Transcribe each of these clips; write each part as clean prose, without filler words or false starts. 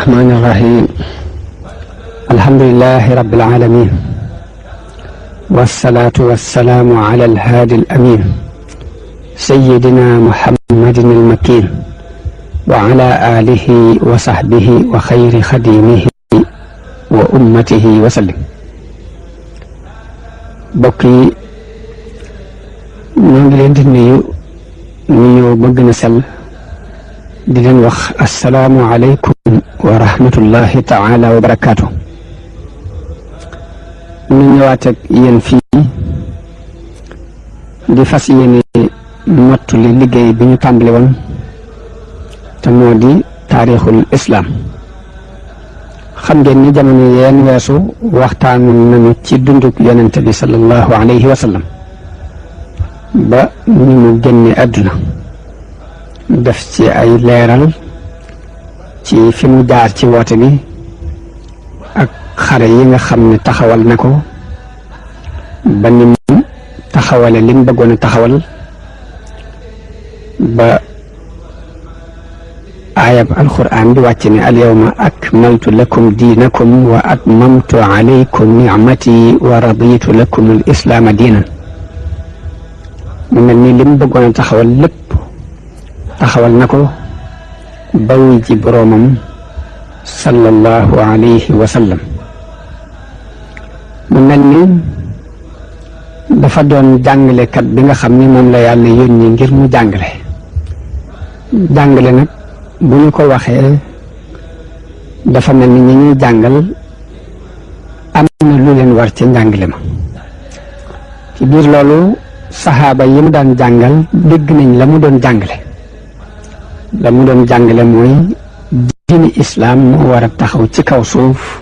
الرحمن الرحيم الحمد لله رب العالمين والصلاة والسلام على الهادي الأمين سيدنا محمد المكين وعلى آله وصحبه وخير خديمه وأمته وسلم. بقي نجلد نيو بغنا سل di leen wax assalaamu aleykum wa rahmatullahi taala wa barakaatu. ñu ñëwaat ak yéen fii di fas yéene mottali liggéey bi ñu tàmbali woon te moo di taarixul islaam. xam ngeen ni jamono yeen weesu waxtaan nañu ci dunduk yonente bi sallallahu alayhi wa sallam ba ni mu génne àdduna, def ci ay leeral ci fi mu jaar ci woote bi ak xare yi nga xam ne taxawal na ko ba ni mu taxawale lim bëggoon a taxawal ba aayab alquran bi wàcc ne alyawma akmaltu lakum diinakum wa atmamtu alaykum nicmati wa raditu lakum al islaama diinan. mu mel ni lim bëggoon a taxawal lépp taxawal na ko ba wuy ji boroomam sallallahu alayhi wa sallam. mu mel ni dafa doon jàngalekat bi nga xam ni moom la yàlla yónni ngir mu jàngale. jàngale nag bu ñu ko waxee dafa mel ni ñi ñuy jàngal am na lu leen war ca njàngale ma. ci biir loolu saxaaba yi mu daan jàngal dégg nañ la mu doon jàngale. la mu doon jàngale mooy diini islaam moo war a taxaw ci kaw suuf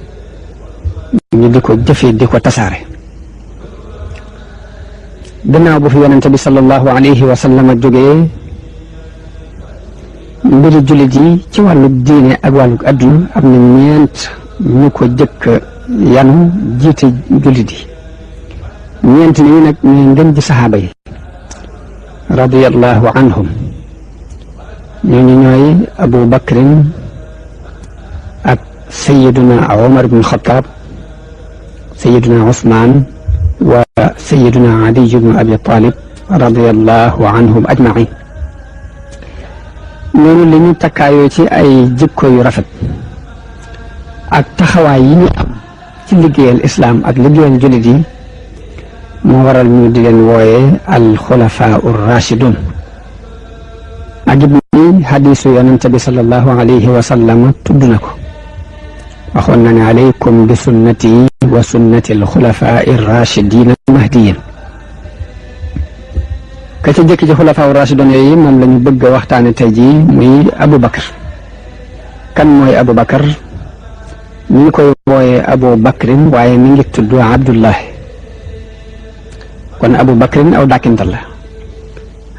ñu di ko jëfee di ko tasaare. gannaaw bu fi yonente bi sallallahu alayhi wa sallam jógee, mbiri jullit yi ci wàllu diine ak wàllu adduna am na ñeent ñu ko jëkk yanu jiite jullit yi. ñeent ñi nag ñuy ngën ji saxaaba yi radiyallahu anhum. ñooñu ñooy Abu Bakrin ak Sayyiduna Umar ibn Khattab, Sayyiduna Usmaan wa Sayyiduna Ali ibn Abi Talib radiyallahu anhum ajmain. ñooñu li ñu takkaayoo ci ay jikko yu rafet ak taxawaay yi ñu am ci liggéeyal islaam ak liggéeyal jullit yi moo waral ñu di leen wooye al xulafaa ur rashidun. ajib ni hadisu yonente bi sallallahu alayhi wa sallam tudd na ko, waxoon na ne alaykum bi sunnati wa sunnati alxulafaa irrachidin almahdiyin. ka ca jëkk ci xulafaa rachidun yi moom la ñu bëgg a waxtaane tey jii muy Abu Bakar. kan mooy Abu Bakar? ñu ngi koy wooyee Abu Bakrin waaye mi ngi tudd Abdullahi. kon Abu Bakrin aw dàkkintal la.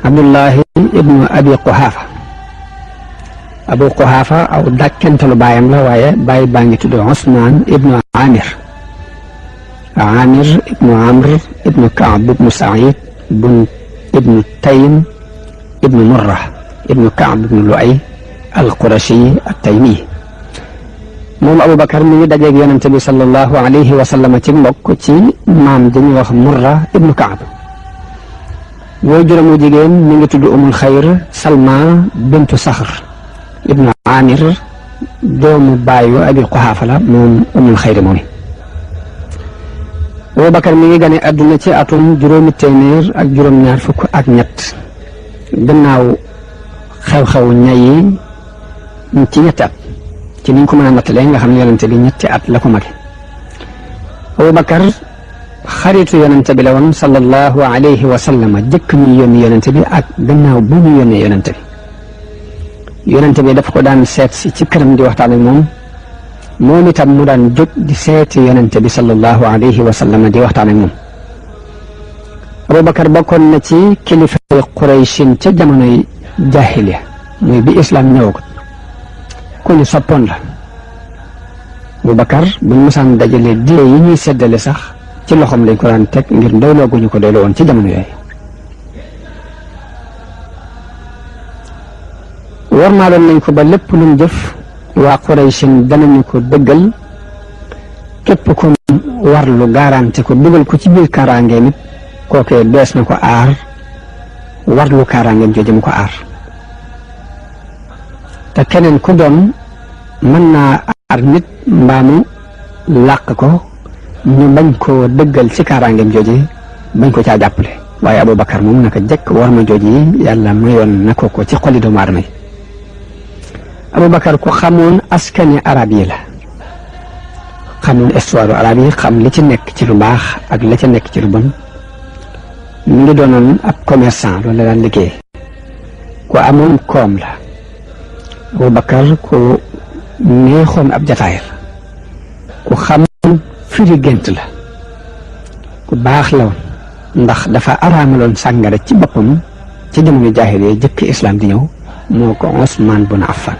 Abdullahi ibnu Abi Quhaafa. Abu Quhaafa aw dàkkantalu baayam la waaye baay baa ngi tudd Usmaan ibnu Amir. Amir ibnu Amr ibnu Kaab ibnu Saïd ibnu Taym ibnu Murra ibnu Kaab ibnu Luay al-Qurashi at-Taymi. moom Abu Bakar mi ngi dajeeg yonente bi sallallahu alayhi wa sallam ci mbokk ci maam dañuy wax Murra ibnu Kaab. wooy juróomu jigéen mi ngi tudd umul xayr Salma bintu Saxr ibnu Amir, doomu baayu Abi Quhaafa la moom umul xayr moomi. Abu Bakar mi ngi gane àdduna ci atum juróomi téeméer ak juróom-ñaar fukk ak ñett gannaaw xew-xew ñay yi ci ñetti at ci niñ ko mën a nattalee nga xam ne yonente bi ñetti at la ko mage. Abu Bakar xaritu yonente bi la woon sallallahu alayhi wa sallam jëkk ñu yónni yonente bi ak gannaaw bu ñu yónnee yonente bi. yonente bi dafa ko daan seet si ci këram di waxtaan ak moom itam mu daan jóg di seeti yonente bi sallallahu alayhi wa sallam di waxtaan ak moom. Abu Bakar bokkoon na ci kilifay Qurayshin ca jamonoy jaahiliya muy bi islam ñëwagut. ku ñu soppoon la. Abu Bakar buñ mosaan dajale diine yi ñuy seddale sax ci loxoom lañ ko daan teg ngir doyloo gu ñu ko doyloo woon ci jamono yooyu. warmaaloon nañ ko ba lépp lu mu jëf waa Quraysin danañu ko dëggal képp ku warlu garanti ko dugal ko ci biir kaaraangeem it kookee dees na ko aar warlu kaaraangeem jooju mu ko aar te keneen ku doon mën naa aar nit mbaamu làq ko ñu bañ koo dëggal ci kaaraangeem jooju bañ ko caa jàppale waaye Aboubacar moom naka jekk war ma jooju yàlla mayoon na ko ci xoli doomu aadama yi Aboubacar ku xamoon askani arab yi la xamoon histoire arab yi xam li ci nekk ci lu baax ak la ca nekk ci lu bon mu ngi doonoon ab commerçant loolu la daan liggéey ku amoon koom la Aboubacar ku neexoon ab jataay la ku xamoon firi gént la ku baax la woon ndax dafa araamaloon sàngara ci boppam ci jamono jaahiliya jëkk islam di ñëw moo ko Usmaan bun Affan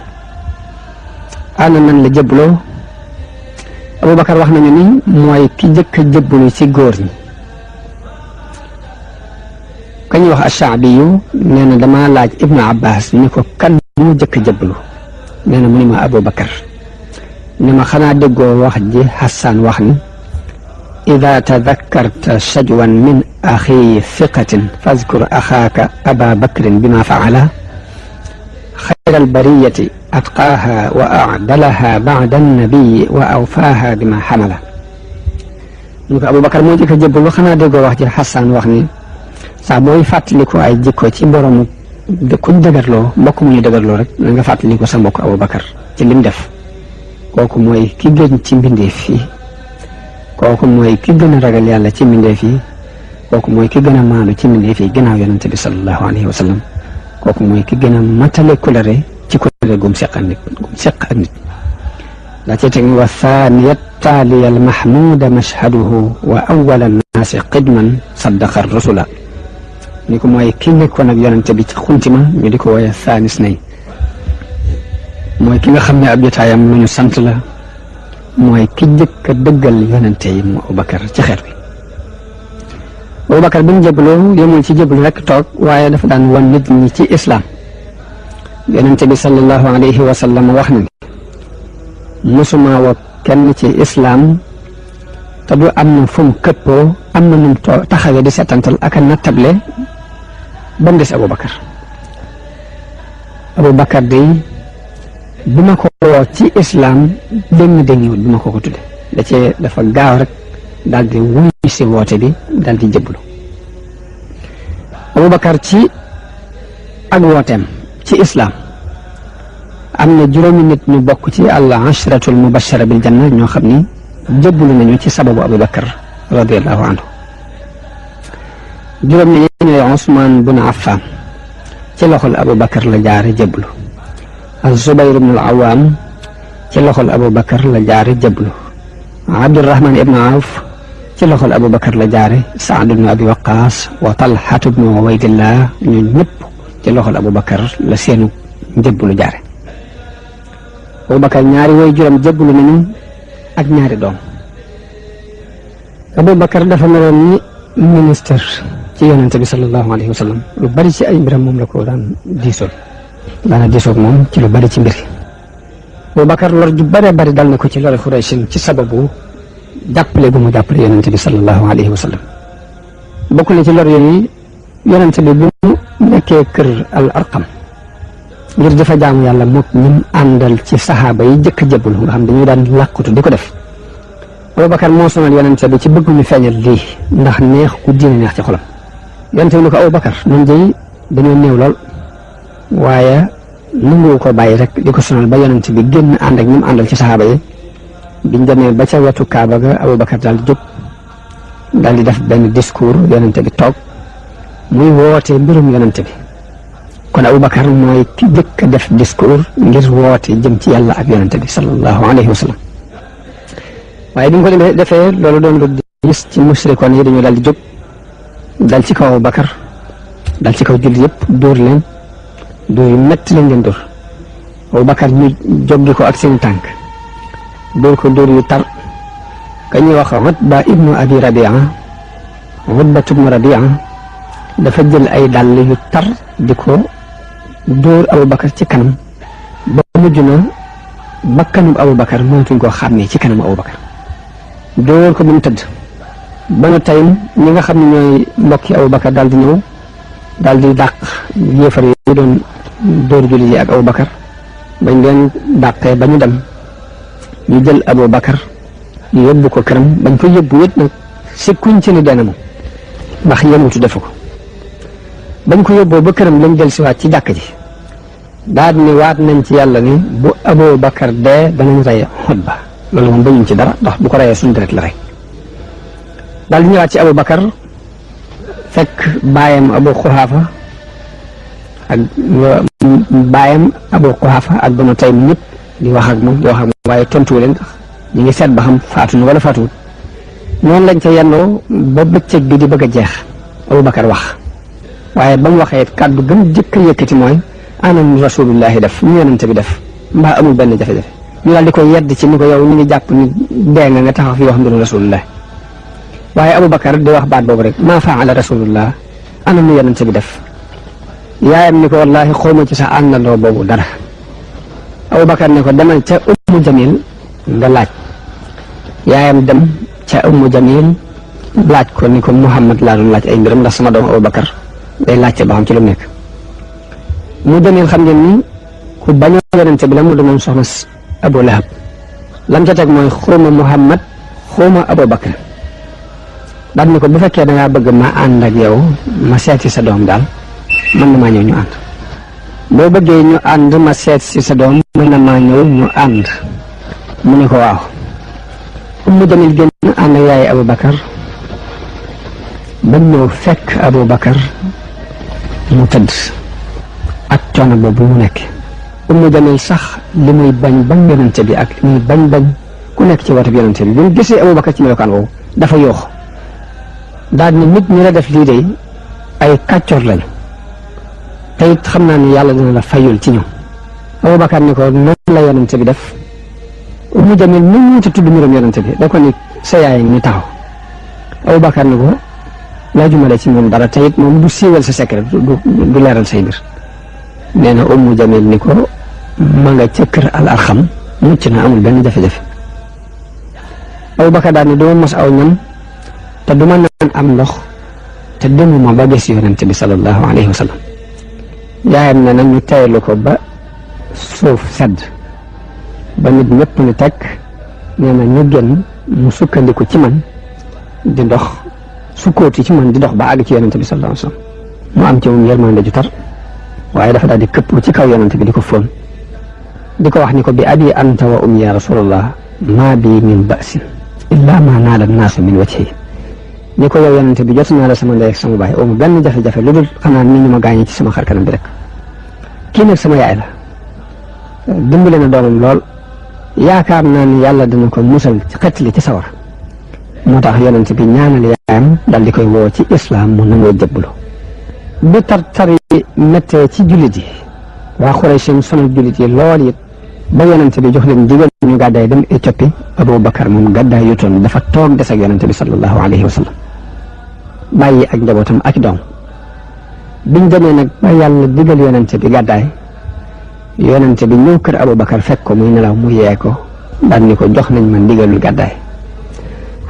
ana nan la jëbloo Aboubacar wax nañu ni mooy ki jëkk a jëbbalu ci góor ñi ka ñuy wax Ashaabiyu nee na dama laaj Ibnu Abbas ni ko kan mu jëkk a jëbbalu nee na mu ni ma Aboubacar ni ma xanaa déggoo wax ji Hassan wax ni ida tadakkarta shajwan min axi fiqatin fazkur axaaka aba bakrin bima faala xayra albariyati atqaaha wa acdalaha bacda annabiyi wa awfaaha bima xamala ñu ko Aboubacar moo jëkk a jëbbalu xanaa déggoo wax ji Hassan wax ni saa booy fàttaliku ay jikko ci boromu kuñ dëgërloo mbokk mu ñu dëgërloo rek na nga fàttaliku sa mbokk Aboubacar ci lim def kooku mooy ki gën ci mbindeef fii kooku mooy ki gën a ragal yàlla ci mbindeef yi kooku mooy ki gën a maandu ci mbindeef yi ginnaaw yonente bi sallallahu alayhi wa sallam kooku mooy ki gën a matale kulare ci kulare gum seq ak nit daa cee teg wa thaniya taaliya al mahmuda mashhaduhu wa awwala annaasi qidman saddaqa rusula ni ko mooy ki nekkoon ak yonente bi ci xuntima ñu di ko wooye thaanis nay mooy ki nga xam ne ab jotaayam lu ñu sant la mooy ki jëkk a dëggal yonente yi mu Aboubacar ci xeet bi Aboubacar bi mu jëbaloo yemul ci jëbalu rek toog waaye dafa daan wan nit ñi ci islam yonente bi sallallahu alayhi wa sallam wax na ni musuma woo kenn ci islam te du am na fu mu këppoo am na nu mu taxawee di setantal ak a nattable ba mu des Aboubacar day bi ma ko woo ci islam déng-déngiwut bi ma ko tudde dafa gaaw rek daal di wuy si woote bi daal di jëblu Aboubacar ci ak wooteem ci islam am na juróomi nit ñu bokk ci al ashratul mubashara bil janna ñoo xam ni jëblu nañu ci sababu Aboubacar radiallahu anhu juróom ñi ñooy Usmaan bun Affan ci loxol Aboubacar la jaare jëblu az-Zubayr ibn al-Awwam ci loxol Aboubacar la jaare jëblu Abdurrahman ibn Awf ci loxol Aboubacar la jaare Saad ibn Abi Waqaas wa Talhat ibn Ubaydillah ñu ñëpp ci loxol Aboubacar la seenu jëblu jaare Aboubacar ñaari way juróom jëblu nañu ak ñaari doom Aboubacar dafa meloon ni ministre ci yonente bi sallallahu alayhi wa sallam lu bari ci ay mbiram moom la ko daan diisoon daana diisoog moom ci lu bari ci mbir Aboubacar lor ju bare bari dal na ko ci lori Xuraysin ci sababu jàppale bu mu jàppale yonente bi sallallahu alayhi wa sallam bokk na ci lor yooyu yonente bi bu mu nekkee kër al arqam ngir dafa jaamu yàlla mook ñim àndal ci saxaaba yi jëkk jëbbul nga xam dañuy daan làqutu di ko def Aboubacar moo sonal yonente bi ci bëgg ñu feeñal lii ndax neex ku diine neex ci xolam yonente bi ni ko Aboubacar ñun jëy dañoo néew lool waaye nangu ko bàyyi rek di ko sonal ba yonente bi génn ànd ak ñim àndal ci saxaaba yi biñ demee ba ca wetu Kaaba ga Aboubacar daal di jóg daal di def benn discours yonente bi toog muy woote mbirum yonente bi kon Aboubacar mooy ki jëkk a def discours ngir woote jëm ci yàlla ak yonente bi sallallahu alayhi wa sallam waaye bi mu ko defee loolu doon lu gis ci musrikoon yi dañoo daal di jóg dal ci kaw Aboubacar dal ci kaw jullit yëpp dóor leen dóor yu métti lañ leen dóor Aboubacar ñu joggi ko ak seen tànk dóor ko dóor yu tar ka ñuy wax Utba ibnu Abi Rabia Utba ibnu Rabia dafa jël ay dàll yu tar di ko dóor Aboubacar ci kanam ba mujj na bakkanub Abubakar mënatuñ koo xàmmee ci kanam Abubakar dóor ko ba mu tëdd Banu Taym ñi nga xam ne ñooy mbokki Abubakar daal di ñëw daal di dàq yéefar yi doon dóor jullit yi ak Abubakar bañ leen dàqee ba ñu dem ñu jël Abubakar yóbbu ko këram bañ ko yóbbu it nag sikkuñ ci ni dana moom ndax yemutu defu ko bañ ko yóbboo ba këram lañ jël siwaat ci jàkk ji daal ni waat nañ ci yàlla ni bu Abubakar dee danañ rey Xutba loolu moom bañuñ ci dara ndax bu ko reyee suñu deret la rek daal di ñëwaat ci Abubakar fekk baayam Abu Quhaafa ak baayam Abu Quhaafa ak Banu Taym ñëpp di wax ak moom waaye tontuwu leen ñu ngi seet ba xam faatu na wala faatuwut noonu lañ ca yendoo ba bëccëg bi di bëgg a jeex Abubakar wax waaye ba mu waxee kàddu gën jëkk a yëkkati mooy ana ni rasulullahi def ñu yonente bi def mbaa amul benn jafe-jafe ñu daal di koy yedd ci ni ko yow ñu ngi jàpp ni dee nga taxaw fi wax mbiru rasulullah waaye Abubakar di wax baat boobu rek maa faala rasulullah ana ni yonente bi def yaayam ni ko wallahi xawma ci sa àndandoo boobu dara Abubakar ne ko demal ca Ummu Jamil nga laaj yaayam dem ca Ummu Jamil laaj ko ni ko Muhammad laa doon laaj ay mbiram ndax sama doom Abubakar day laajte ba xam ci lu nekk Ummu Jamil xam ngeen ni ku bañoo yonente bi la mu doon soxna Abu Lahab lam ca teg mooy xawma Muhammad xawma Abubakar daal ni ko bu fekkee da ngaa bëgg ma ànd ak yow ma seeti sa doom daal mën na maa ñëw ñu ànd boo bëggee ñu ànd ma seet si sa doom mën na maa ñëw ñu ànd mu ne ko waaw Ummu Jamil génn ànd ak yaay Abubakar ba ñëw fekk Abubakar mu tëdd ak coono boobu mu nekk Ummu Jamil sax li muy bañ yonente bi ak li muy bañ ku nekk ci wetu yonente bi bi mu gisee Abubakar ci melokaan boobu dafa yoox daal ni nit ñi la def lii de ay kàccoor lañu te it xam naa ni yàlla dina la fayul ci ñoom Abubakar ni ko nan la yonente bi def Ummu Jamil nu mu ci tudd mbiram yonente bi da ko ni sa yaay ni taxaw Abubakar ni ko laajumale ci moom dara te it moom du siiwal sa secret du leeral say mbir nee na Ummu Jamil ni ko ma nga ca kër al Arxam mucc na amul benn jafe-jafe Abubakar daal ni duma mos aw ñam te duma naan am ndox te demuma ba gis yonente bi sallallahu alayhi wa sallam yaayam ne na ñu teylu ko ba suuf sedd ba nit ñëpp ni tekk nee na ñu génn mu sukkandiku ci man di dox sukkooti ci man di dox ba àgg ci yonente bi sallallahu alayhi wa sallam mu am ci moom yërmande ju tar waaye dafa daal di këpp ci kaw yonente bi di ko fóon di ko wax ni ko bi abi anta wa ummi ya rasulallah maa bi min ba'sin illa ma naala naasu min wajhi ni ko yow yonente bi jot naa la sama ndey ak sama baay amu benn jafe-jafe lu dul xanaa nit ñu ma gaañee ci sama xar kanam bi rek kii nag sama yaay la dimbale na doomam lool yaakaar naa ni yàlla dina ko musal ci xettali ci sawar moo tax yonente bi ñaanal yaayam dal di koy woo ci islam mu nangoo jëbbalu bi tar yi méttee ci jullit yi waa Quraysh sonal jullit yi lool it ba yonente bi jox leen digal ñu gàddaay dem Éthiopie Abubakar moom gàddaay yutoon dafa toog des ak yonente bi sallallahu alayhi wa sallam bàyyi ak njabootam ak doom biñ demee nag ba yàlla digal yonente bi gàddaay yonente bi ñëw kër Abubakar fekk ko muy nelaw mu yee ko daan ni ko jox nañ ma ndigalul gàddaay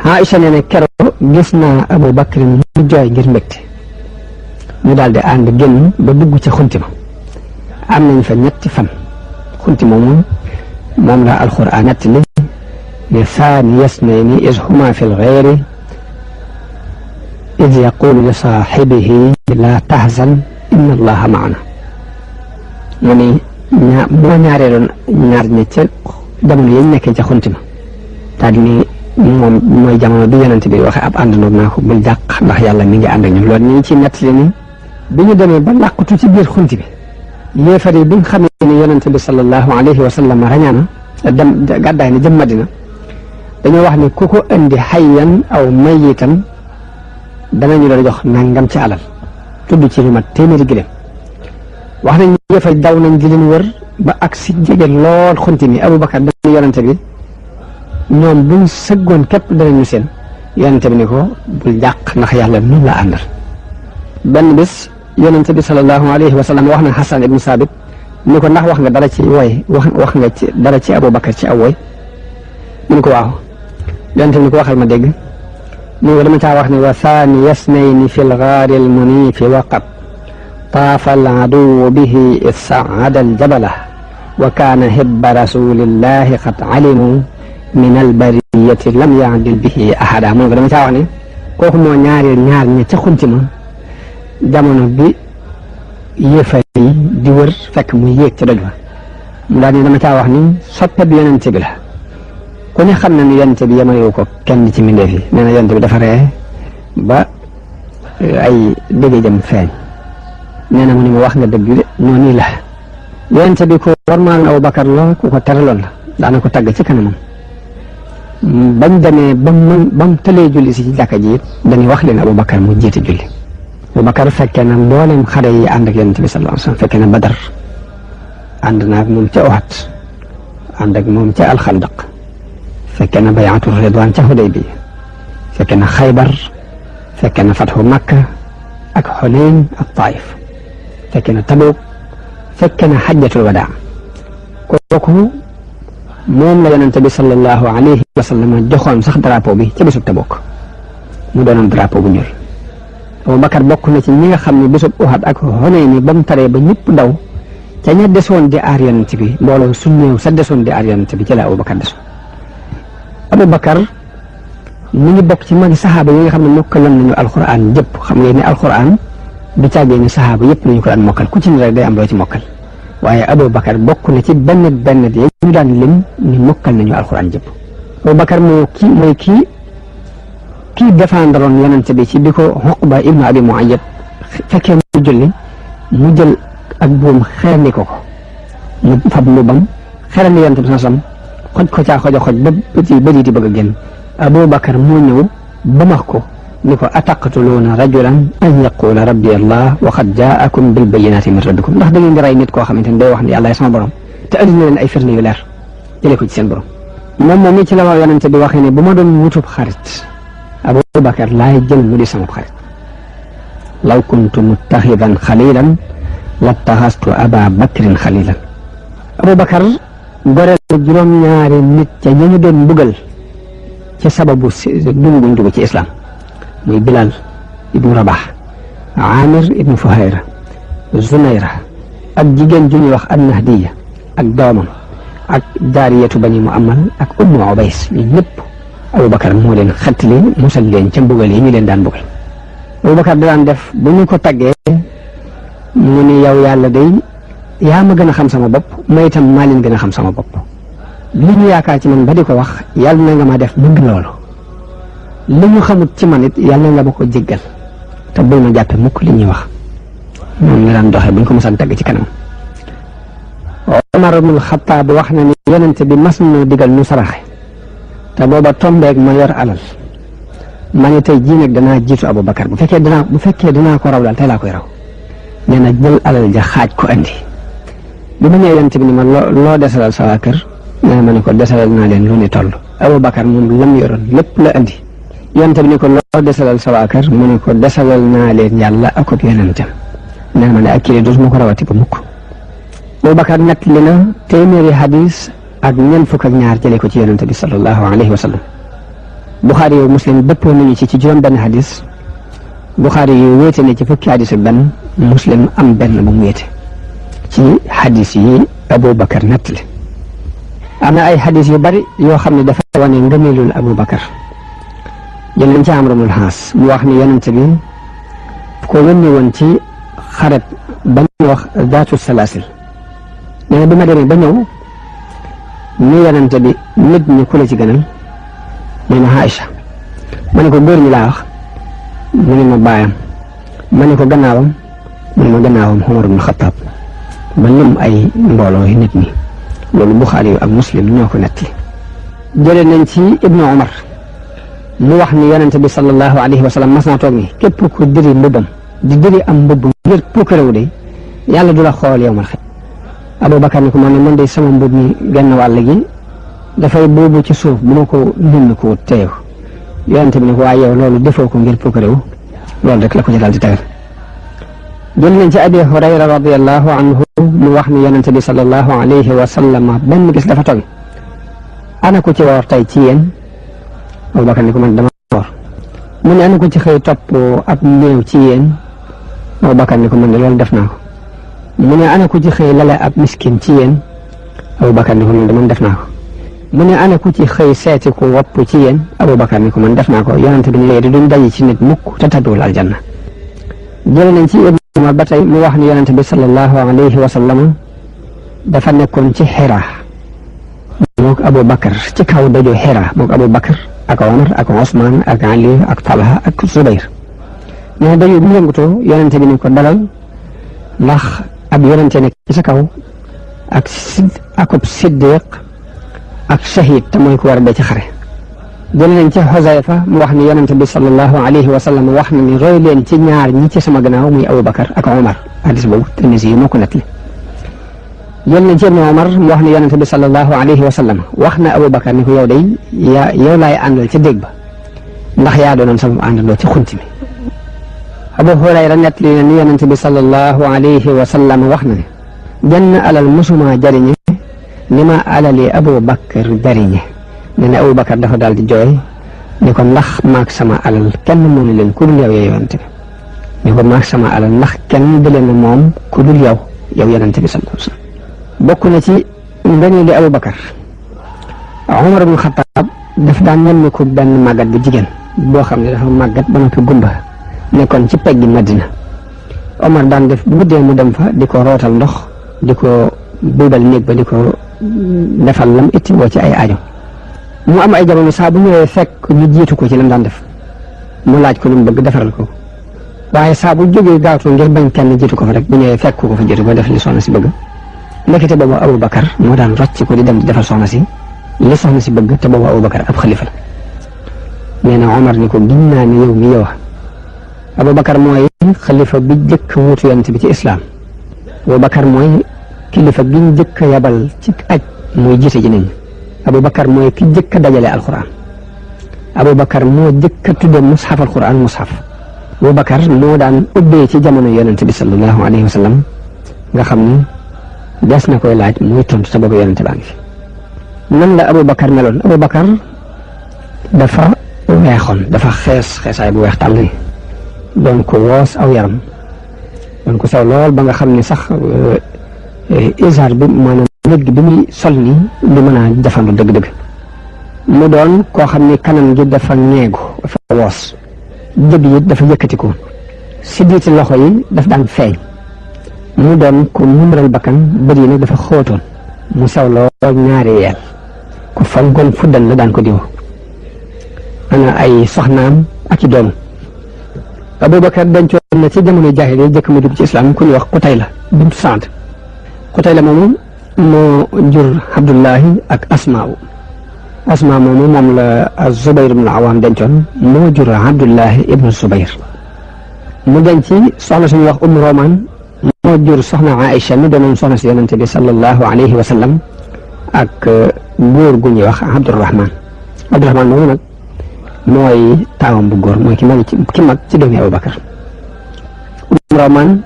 Aïcha nee na keroog gis naa Abubakar mu jooy ngir mbégte ñu daal di ànd génn ba dugg ca xunti ma am nañ fa ñetti fan xunti moom la alquran netti li ne saani yasnayni iz huma fi lxeeri iz yaqulu li saaxibihi laa tahzan inna allaha maana mu ni moo ñaareeloon ñaar ñi ca jamono yañ nekkee ca xunti ma daal ni moom mooy jamono bi yonente bi waxe ab àndandoom naa ko bul jàq ndax yàlla mi ngi ànd ak ñun loolu ñu ngi ci nettali ni bi ñu demee ba làqutu ci biir xunti bi yéefar yi bi nga xamee ne yonente bi sallallahu alayhi wa sallam rañaana dem gàddaay na jëm Madina dañoo wax ni ku ko indi xayyan aw mayitan danañu la jox nangam ci alal tudd ci lu mat téeméeri giléem wax nañ yéefar daw nañ di leen wër ba ak si jege lool xunti mi Abubakar dañu yonente bi ñoom buñ sëggoon képp danañu seen yonente bi ni ko bul jàq ndax yàlla nun la àndal benn bés yonente bi sallallahu alayhi wa sallam wax na Xasan ibnu Saabit ni ko ndax wax nga dara ci woy wax nga ci dara ci Abubakar ci aw woy mu ni ko waaw yonent bi ni ko waxal ma dégg mu ko dama caa wax ne wa saani yasnayni fi lgaari almuniifi waqat taafa aladuwu bihi id saada aljabala wa kaana hibba rasulillahi qad alimu min albariyati lam yaadil bihi ahada mu ko dama caa wax ne kooku moo ñaar ña ca xunti ma jamono bi yéefar yi di wër fekk muy yéeg ca doj wa mu daal ni dama caa wax ni soppe bi yonent bi la ku ne xam na ni yonent bi yemalewu ko kenn ci mbindeef yi nee na yonent bi dafa ree ba ay dégg jëm feeñ nee na mu ni ma wax nga dëgg de noonu la yonent bi ko warmaal na Abubakar la ku ko teraloon la daana ko tagg ci kanamam bañ demee ba mu tëlee julli si ci jàkka ji it dañuy wax leen Abubakar mu jiite julli Abubakar fekkee na mboolem xare yi ànd ak yonent bi sallallahu alayhi wasallam fekkee na Badar ànd na ak moom ca Uhud ànd ak moom ca Alxandaq fekkee na bay'atu ridwaan ca Hudaybiya fekkee na Xaybar fekkee na fathu Makka ak Xunayn ak Taif fekkee na Tabuk fekkee na xajjatul wadaa kooku moom la yonent bi sallallahu alayhi wa sallam joxoon sax drapeau bi ca bésub Tabuk mu doonoon drapeau bu ñuul Abubakar bokk na ci ñi nga xam ne bésub Uhud ak Xunayn ba mu taree ba ñëpp daw ca ña desoon di aar yonent bi mbooloo su néew sa desoon di aar yonent bi ci la Abubakar desoon Abubakar mu ngi bokk ci magi saxaaba yi nga xam ne mokkaloon nañu alquran jëpp xam ngeen ne alquran du caagee ni saxaaba yëpp nañu ko daan mokkal ku ci ne rek day am loo ci mokkal waaye Abubakar bokk na ci benn yi ñu daan lim ni mokkal nañu alquran jëpp Abubakar mooy kii défendroon yonent bi ci bi ko Uqba ibnu Abi Muayyad fekkee mu julli mu jël ak buum xerandi ko mu fab mbubam xerandi yonent bi sasam xoj ko caa xoj ba bëri di bëgg a génn Abubakar moo ñëw ba max ko ni ko ataqtuluuna rajulan an yaqula rabbi allah wa qad jaakum bil bayyinati min rabbikum ndax da ngeen di rey nit koo xamante ne day wax ne yàlla sama borom te andi na leen ay firnde yu leer jëlee ko ci seen borom moom ci la wax yonent bi waxee ne bu ma doon wutub xarit Abubakar laay jël mu di sama xarit law kuntu muttaxidan xalilan lattaxastu aba bakrin xalilan Abubakar goreel juróom-ñaari nit ca ña ñu doon mbugal ci sababu dunguñ dugg ci islam muy Bilal ibnu Rabax Amir ibnu Fuhayra Zunayra ak jigéen ju ñuy wax an-Nahdiya ak doomam ak jaariyatu bani Muammal ak Ummu Ubays ñi ñëpp Abubakar moo leen xettali musal leen ca mbugal yi ñu leen daan mbugal Abubakar daan def bu ñu ko taggee mu ni yow yàlla day yaa ma gën a xam sama bopp ma itam maa leen gën a xam sama bopp li ñu yaakaar ci man ba di ko wax yàlla na nga ma def bëgg loolu li ñu xamut ci man it yàlla na nga ma ko jéggal te bul ma jàppe mukk li ñuy wax moom la daan doxee bu ñu ko mosaan tagg ci kanam Omar ibnul Xattaab wax na ni yonent bi mas na digal nu saraxe te booba tombeeg ma yor alal ma ne tey jii nag danaa jiitu Abubakar bu fekkee danaa ko raw daal tey laa koy raw nee na jël alal ja xaaj ko andi bi ma ñëwee yonent bi ni ma loo desalal sa waa kër nee na ma ne ko desalal naa leen lu ni toll Abubakar moom lam yoroon lépp la andi yonent bi ni ko loo desalal sa waa kër mu ne ko desalal naa leen yàlla ak ab yonentam nee na ma ne ak kii dootuma ko rawati ba mukk Abubakar nett li na téeméeri hadis ak ñeent fukk ak ñaar jëlee ko ci yonent bi sallallahu alayhi wa sallam Buxaari yow Muslim dëppoo nañu ci juróom benn hadis Buxaari yu wéete ne ci fukki hadis ak benn Muslim am benn bu mu wéete ci hadis yi Abubakar nettali am na ay hadis yu bari yoo xam ne dafa wane ngëneelul Abubakar jël nañ ci Amr ibnul Aas mu wax ni yonent bi ko yónni woon ci xaret ba ñu wax zaatu salaasil nee na bi ma demee ba ñëw ñu yonent bi nit ñi ku la ci gënal mu ne ma Aïcha ma ne ko góor ñi laa wax mu ne ma baayam ma ne ko gannaawam mu ne ma gannaawam Umar ibn Xattaab ba lim ay mbooloo yi nit ñi loolu Buxaari ak Muslim ñoo ko netti jëlee nañ ci Ibnu Umar mu wax ni yonent bi sallallahu alayhi wa sallam mas naa toog ni képp ku diri mbubbam di diri am mbubb ngir puukarewu de yàlla du la xool yow mal xet Abubakar ni ko man de sama mbubb mi genn wàll gi dafay buubu ci suuf bu ma ko nimm ko teew yonent bi ne ko waaye yow loolu defoo ko ngir puukarewu loolu rek la ko ci daal di tegal jël nañ ci Abi Hurayra radiyallahu anhu mu wax ni yonent bi sallallahu alayhi wa sallam benn bis dafa toog ana ku ci woor tey ci yéen Abubakar ni ko man dama woor mu ne ana ku ci xëy topp ab néew ci yéen Abubakar ni ko man de loolu def naa ko mu ne ana ku ci xëy lale ab miskin ci yéen Abubakar ni ko man de man def naa ko mu ne ana ku ci xëy seeti ku wopp ci yéen Abubakar ni ko man def naa ko yonent bi léegi duñ daje ci nit mukk te tabbiwul aljanna jël nañ ci Umar ba tey mu wax ni yonent bi sallallahu alayhi wa sallam dafa nekkoon ci Hira mook Abubakar ci kaw daju Hira mook Abubakar ak Omar ak Osman ak Ali ak Talha ak Zubayr mais daju bu yëngutoo yonent bi ni ko dalal ndax ab yonent nekk ci sa kaw akub siddiq ak shahid te mooy ku war a dee ci xare jël nañ ci Xuzayfa mu wax ni yonent bi sallallahu alayhi wa sallam wax na ni roy leen ci ñaar ñi ci sama gannaaw muy Abubakar ak Omar hadis boobu Tirmisi yi moo ko nettali jël nañ ci Ibnu Omar mu wax ni yonent bi sallallahu alayhi wa sallam wax na Abubakar ni ko yow day yow laay àndal ca dégg ba ndax yaa doonoon sama àndandoo ci xunti mi Abu Hurayra nettali na ni yonent bi sallallahu alayhi wa sallam wax na ne jenn alal musuma jariñe ni ma alali Abubakar jariñe nee na Abubakar dafa daal di jooy ni ko ndax maag sama alal kenn mënu leen ku dul yow yonent bi ni ko maag sama alal ndax kenn du leen moom ku dul yow yonent bi sallallahu alayhi wa sallam bokk na ci ngëneeli Abubakar Umar ibn Xattaab daf daan ñemmi ko benn màggat bu jigéen boo xam ne dafa màggat ba noppi gumba nekkoon ci peggi Madina Omar daan def bu guddee mu dem fa di ko rootal ndox di ko buubal néeg ba di ko defal lam itti woo ci ay aajo mu am ay jamono saa bu ñëwee fekk ñu jiitu ko ci lam daan def mu laaj ko lu mu bëgg defaral ko waaye saa bu jógee gaawtu ngir bañ kenn jiitu ko fa rek bu ñëwee fekk ko fa jiitu ko def li soxna si bëgg nekkite boobu Abubakar moo daan rocc ko di dem di defal soxna si li soxna si bëgg te boobu Abubakar ab xalifa la nee na Omar ni ko giñ naa ni yow mi yow Abubakar mooy xalifa bi jëkk wuutu yonent bi ci islaam Abubakar mooy kilifa gi ñu jëkk yabal ci aj muy jiite ji nit ñi Abubakar mooy ki jëkk dajale alquran Abubakar moo jëkk tudde mushaf alquran mushaf Abubakar moo daan ubbee ci jamono yonent bi sallallahu alayhi wa sallam nga xam ni des na koy laaj muy tontu te boobu yonent baa ngi fi nan la Abubakar meloon Abubakar dafa weexoon dafa xeesaay bu weex tàll ni doon ko woos aw yaram doon ko sew lool ba nga xam ne sax isaar bi maanaam nit gi bi muy sol ni du mën a jafandu dëgg-dëgg mu doon koo xam ne kanam gi dafa ñeegu dafa woos jëb yi dafa yëkkatiku si diiti loxo yi daf daan feeñ mu doon ko mumral bakkan bët yi nag dafa xóotoon mu sew lool ñaari yeel ku fonkoon fuddan la daan ko diw ana ay soxnaam ak i doom Abubakar dencoon na ci jamono jaahiliya jëkk mu dugg ci islam ku ñuy wax Qutayla bintu Saad Qutayla moomu moo jur Abdullahi ak Asmaa moomu moom la Zubayr ibn Awaam dencoon moo jur Abdullahi ibn Zubayr mu denc soxna suñuy wax Roman moo jur soxna Aïcha mi doonoon soxna si yonente bi sallallahu alayhi wa sallam ak góor gu ñuy wax Abdurahman moomu nag mooy taawam bu góor mooy ki mag ci doomi Abubakar Roman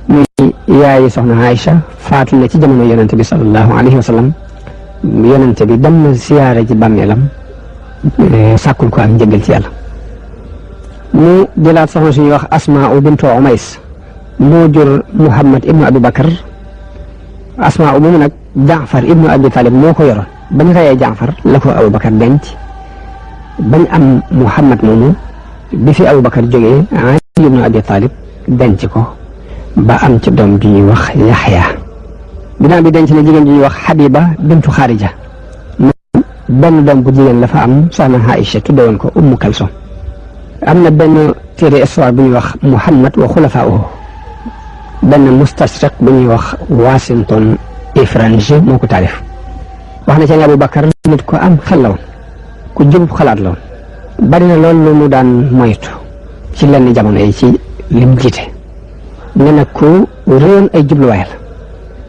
muy yaayi soxna Aïcha faatu na ci jamono yonente bi sallallahu alayhi wa sallam yonente bi dem na siyaare ci bàmmeelam sàkkul ko ak njëgal ci yàlla mu jëlaat soxna suñuy wax Asmaa bintu Umays moo jur Muhammad ibnu Abubakar Asmaa moomu nag Jaafar ibnu Abi Talib moo ko yoroon bañ reyee Jaafar la ko Abubakar denc bañ am Muhammad moomu bi fi Abubakar jógee Ali ibnu Abi Talib denc ko ba am ci doom bi ñuy wax Yaxya ginnaaw bi denc na jigéen bi ñuy wax Habiba bintu Xaarija benn doom bu jigéen la fa am soxna Aïcha tuddewoon ko Ummu Kalsom am na benn téere histoire bu ñuy wax Muhammad wa xulafaa'uhu benn mustashriq bu ñuy wax Washington Ifranji moo ko taalif wax na ci Abubakar nit ko am xel la woon ku jub xalaat la woon bari na loolu lu mu daan moytu ci lenn jamono yi ci lim jiite ne nag ku réewoon ay jubluwaay la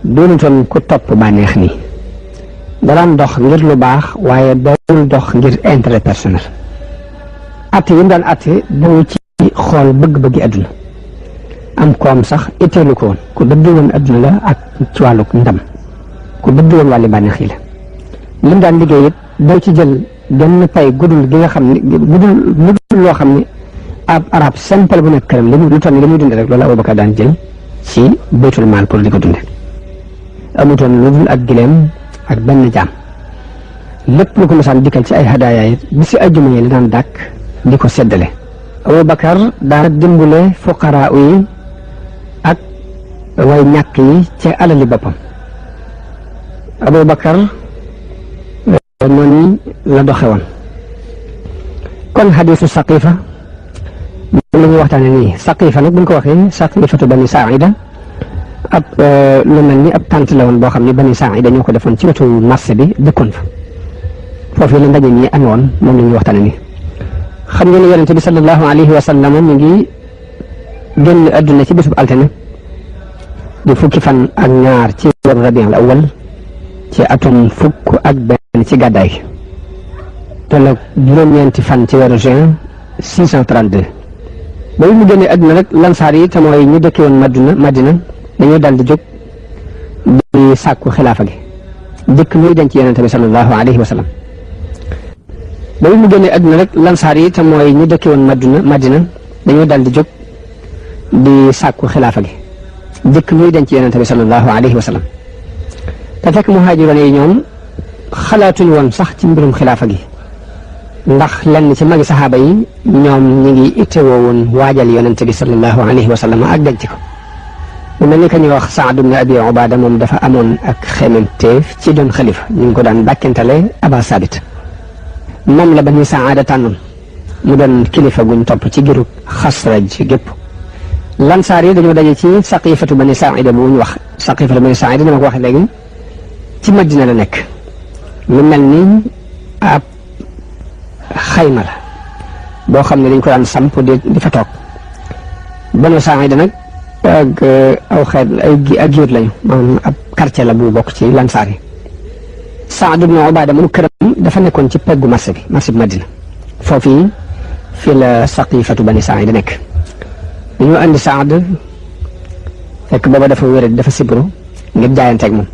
doonutoon ku topp bànneex nii daan dox ngir lu baax waaye dawul dox ngir intérêt personnel atte yi mu daan atte dawu ci xool bëgg-bëggi adduna am koom sax itteelu ko woon ku dëdd woon adduna la ak ci wàllu ndam ku dëdd woon wàlli bànneex yi la lim daan liggéey it doo ci jël genn pay gudul gi nga xam ne gudul loo xam ne ab arab simple bu nekk këram lu toll ni li muy dunde rek loolu Abubakar daan jël ci baytul maal pour di ko dunde amutoon lu dul ak gileem ak benn jaam lépp lu ko mosaan dikkal ci ay hadaaya it bi si ajjuma yi la daan dàkk di ko seddale Abubakar daana dimbale fuqaraa yi ak way ñàkk yi ci alali boppam Abubakar noonu la doxe woon kon xadiisu saqifa moom la ñuy waxtaane nii saqifa nag buñ ko waxee saqifatu bani saida ab lu mel ni ab tànt la woon boo xam ne bani saida ñoo ko defoon ci wetu marché bi dëkkoon fa foofu la ndaje ñi amoon moom la ñuy waxtaane nii xam ngeen ne yonente bi sallallahu alayhi wa sallam mi ngi génn adduna ci bésub altine di fukki fan ak ñaar ci weeru rabiul awwal ci atum fukk ak benn ci gàddaay gi toll ak juróom-ñeenti fan ci weeru juin 632 ba mu génnee adduna rek lansaar yi te mooy ñu dëkke woon Madina dañoo dal di jóg di sàkku xilaafa gi jëkk muy denc yonente bi sallallahu alayhi wa sallam ba mu génnee adduna rek lansaar yi te mooy ñu dëkke woon Madina dañoo dal di jóg di sàkku xilaafa gi jëkk muy denc yonente bi sallallahu alayhi wa sallam te fekk muhaajiroon yi ñoom xalaatuñ woon sax ci mbirum xilaafa gi ndax lenn ci magi saxaaba yi ñoom ñi ngi ittewoo woon waajal yonente bi sallallahu alayhi wa sallam ak denc ko mu mel ni que ñuy wax Saad ibn Abi Ubaada moom dafa amoon ak xemanteef ci doon xalifa ñu ngi ko daan bàkkentale Aba Sabit moom la Bani Saada tànnoon mu doon kilifa guñ topp ci giru Xasraj gépp lansaar yi dañoo daje ci saqifatu Bani Saida bu ñu wax saqifatu Bani Saida dama ko waxee léegi ci Madina la nekk lu mel ni ab xayma la boo xam ne dañ ko daan samp di fa toog Bani Saida nag ak aw xeet ak giir lañu maanaam ab quartier la bu bokk ci lansaar yi Saad ibn Ubaada moom këram dafa nekkoon ci peggu marché bi Madina foofu fii la saqifatu Bani Saida nekk dañoo andi Saad fekk booba dafa wér dafa sibru ngir jaayanteeg moom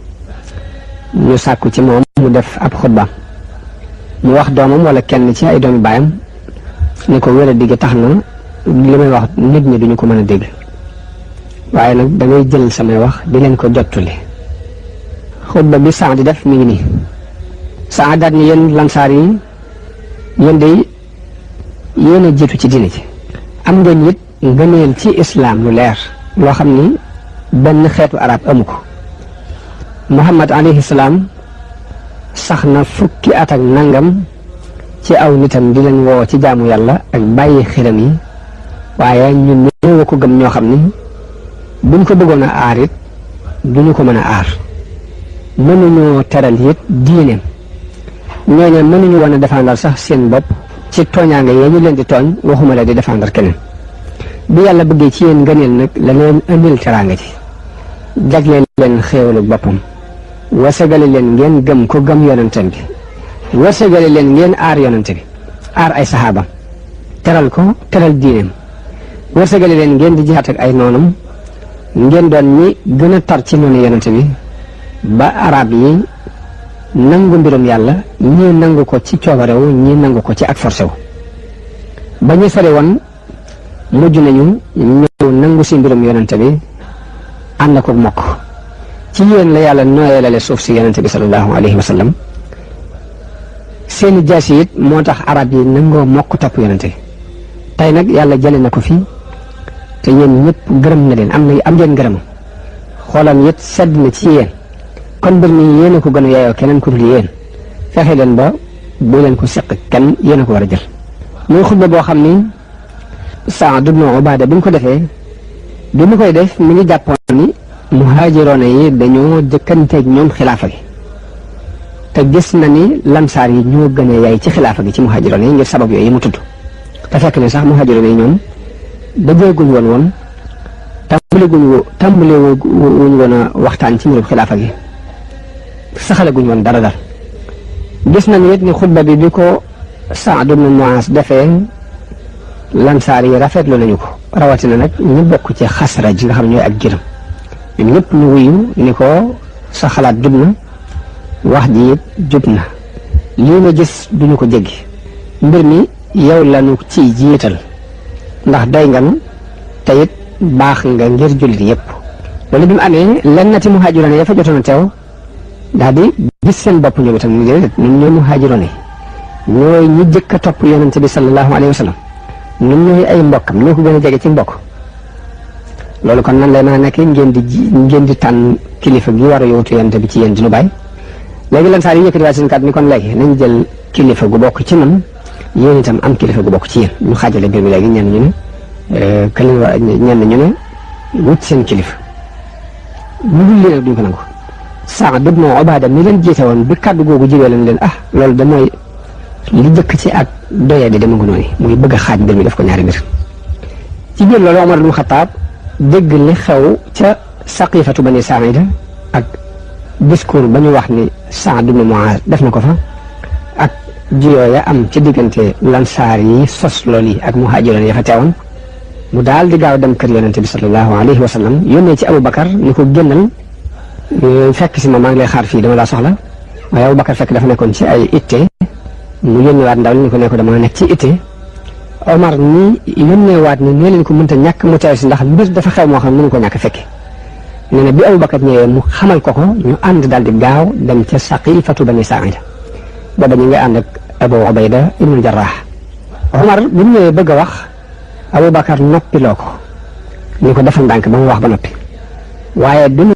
ñu sàkku ci moom mu def ab xutbaam mu wax doomam wala kenn ci ay doomi baayam ni ko wér digg tax na li may wax nit ñi duñu ko mën a dégg waaye nag da ngay jël samay wax di leen ko jottuli xutba bi Saad di def mi ngi nii Saad daal ni yéen lansaar yi yéen de yéen a jiitu ci diine ji am ngeen it ngëneel ci islaam lu leer loo xam ni benn xeetu arab amu ko Muhammad alayhi salaam sax na fukki at ak nangam ci aw nitam di leen woo ci jaamu yàlla ak bàyyi xiram yi waaye ñun ñëw ko gëm ñoo xam ni buñ ko bëggoon a aar it duñu ko mën a aar mënuñoo teral it diineem ñooñu mënuñu woon a défendre sax seen bopp ci tooñaange yee ñu leen di tooñ waxuma la di défendre keneen bi yàlla bëggee ci yéen ngëneel nag la leen indil teraanga ci jagleel leen xéewalu boppam wasagale leen ngeen gëm ko gëm yonentam bi wasagale leen ngeen aar yonente bi aar ay saxaabam teral ko teral diineem wasagale leen ngeen di jihaat ak ay noonam ngeen doon ñi gën a tar ci noonu yonente bi ba arab yi nangu mbirum yàlla ñii nangu ko ci coobarewu ñii nangu ko ci ak forcé wu ba ñu sori woon mujj nañu ñëw nangu si mbirum yonente bi ànd ko mokk ci yéen la yàlla nooyelale suuf si yonente bi sallallahu alayhi wa sallam seeni jaasi it moo tax arab yi nangoo mokk topp yonente bi tey nag yàlla jële na ko fi te yéen ñëpp gërëm na leen am ngeen gërëm xoolam it sedd na ci yéen kon mbir mi yéen a ko gën a yaayoo keneen ku dul yéen fexe leen ba bu leen ko seq kenn yéen a ko war a jël muy xutba boo xam ni Saad ibn Ubaada bi mu ko defee bi mu koy def mi ngi jàppoon ni muhaajiroona yi dañoo jëkkanteeg ñoom xilaafa gi te gis na ni lansaar yi ñoo gën a yaay ci xilaafa gi ci muhaajiroona yi ngir sabab yooyu mu tudd te fekk ne sax muhaajiroona yi ñoom dajeeguñ woon tàmbale wuñ woon a waxtaan ci mbirum xilaafa gi saxalaguñ woon dara dal gis nañu it ni xutba bi ko Saad ibn Muaaz defee lansaar yi rafetlu nañu ko rawatina nag ñu bokk ci Xasraj nga xam ñooy ak giram ñun ñëpp ñu wuyu ni ko sa xalaat jub na wax ji it jub na lii nga gis duñu ko jéggi mbir mi yow lañu ciy jiital ndax doy nga nu te it baax nga ngir jullit yëpp. loolu bi mu amee lenn na ci muhaajiroon ya fa jotoon a teew daal di gis seen bopp ñoom itam ñu déedéet ñun ñooy muhaajiroon ñooy ñi jëkk a topp yonente bi sallallahu alayhi wa sallam ñun ñooy ay mbokkam ñoo ko gën a jege ci mbokk. loolu kon nan lay mën a nekk ngeen di tànn kilifa gi war a yowutu yonente bi ci yéen di nu bàyyi léegi lan saa yi yëkkati waat seen kàddu ni kon léegi nañ jël kilifa gu bokk ci man yéen itam am kilifa gu bokk ci yéen ñu xaajale mbir mi léegi ñenn ñu ne ñenn ñu ne wut seen kilifa ñu dul leen ak duñ ko nangu. Saad ibn Ubaada mi leen jiite woon bi kàddu googu jibee lañ leen loolu da mooy li jëkk ci ak doye di dama ko noonu muy bëgg a xaaj mbir mi def ko ñaari mbir. ci biir loolu Omar ibn Xataab dégg li xew ca Saqifatu Bani Saa'ida ak discours ba ñu wax ni Saad ibn Muaaz def na ko fa ak jiyoo ya am ci diggante lansaar yi sos loolu yi ak muhaajiroon ya fa teewoon mu daal di gaaw dem kër yonente bi sallallahu alayhi wa sallam yónnee ci Aboubacar ni ko génnal fekk si ma maa ngi lay xaar fii dama laa soxla waaye Aboubacar fekk dafa nekkoon ci ay itte mu yónneewaat ndaw li ni ko ne ko dama nekk ci itte Omar ni yónneewaat ni nee leen ko mënta ñàkk mu teew si ndax mbir dafa xew moo xam ne mënu ko ñàkk fekke nee na bi Aboubacar ñëwee mu xamal ko ñu ànd daal di gaaw dem ca Saqifatu Bani Saa'ida booba ñu ngi ànd ak Abu Ubayda ibnu Jarrah. Omar bi mu ñëwee bëgg a wax Aboubacar noppiloo ko ni ko defal ndànk ba mu wax ba noppi waaye bi mu